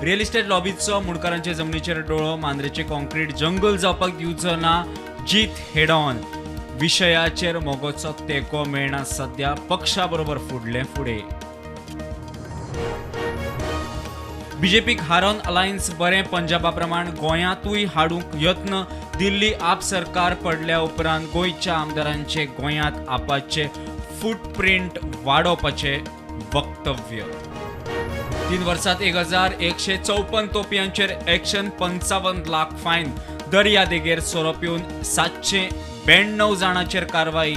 Real estate लॉबीचो मुंडकारांचे जमनीचेर डोळो. मांद्रेचे concrete जंगल जावपाक दिवचो ना. जीत हेडॉन विशयाचेर मगोचो तेंको मेळना सध्या. पक्षा बरोबर फुडलें फुडें. बीजेपीक हारोवन अलायन्स बरें. पंजाबा प्रमाण गोंयांतूय हाडूंक यत्न. दिल्ली आप सरकार पडल्या उपरांत गोंयच्या आमदारांचे गोंयांत आपाचे फुटप्रिंट वाडोवपाचे वक्तव्य. 3 वर्सात 1154 तोपयांचेर एक्शन. 55 लाख फायन. दर्यादेगेर सोरो पिवन 792 जाणांचेर कारवाई.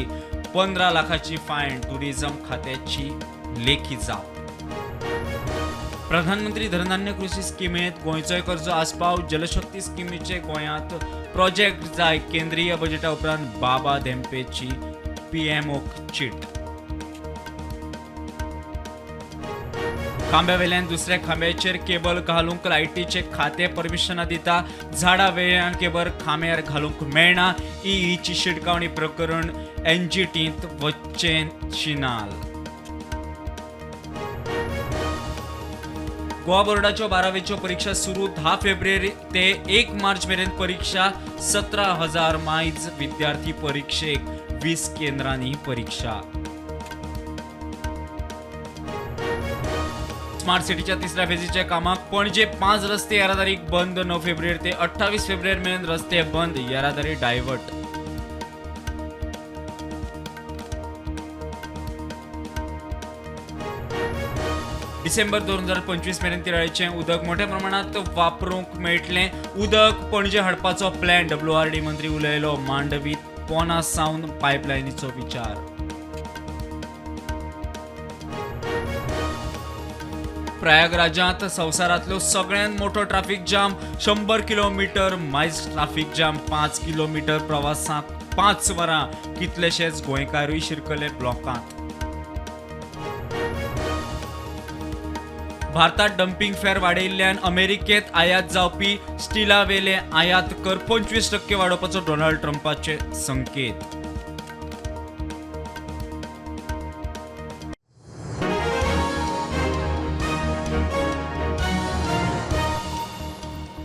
15 लाखाची फायन. टुरिझम खात्याची लेखी जाप. प्रधानमंत्री धनधान्य कृषी स्किमेत गोंयचोय करचो आस्पाव. जलशक्ती स्किमीचे गोंयांत प्रोजेक्ट जाय. केंद्रीय बजेटा उपरांत बाबा धेंपेची पीएमओक चीट. खांब्यावेल्यान दुसऱ्या खांब्याचेर केबल घालूंक लायटीचे खातें परमिशनां दिता. झाडा वेल्यान केबल खांब्यार घालूंक मेळना. ईईची शिटकावणी. प्रकरण एनजीटींत वच्चें शिनाल. गोवा बोर्डाच्यो 12वेच्यो परीक्षा सुरू. 10 फेब्रुवारी ते 1 मार्च मेरेन परीक्षा. 17,000 मायज विद्यार्थी परीक्षेक. 20 केंद्रांनी परीक्षा. स्मार्ट सिटीच्या तिसऱ्या फेजीच्या कामाक पणजे 5 रस्ते येरादारीक बंद. 9 फेब्रुवारी ते 28 फेब्रुवारी मेरेन रस्ते बंद. येरादारी डायव्हर्ट. डिसेंबर 2025 मेरेन तिराळेचें उदक मोठ्या प्रमाणात वापरूंक मेळटलें. उदक पणजे हाडपाचो प्लॅन. डब्ल्यूआरडी मंत्री उलयलो. मांडवी पोना सावन पायपलायनीचो विचार. प्रयागराजांत संवसारांतलो सगळ्यांत मोठो ट्राफिक जाम. 100 किलोमीटर मायज ट्राफिक जाम. 5 किलोमीटर प्रवासाक 5 वरां. कितलेशेच गोंयकारूय शिरकले ब्लॉकांत. भारतात डम्पिंग फेर वाडयिल्ल्यान अमेरिकेत आयात जावपी स्टिलावेले आयात कर 25% वाडोवपाचो डोनाल्ड ट्रंपाचे संकेत.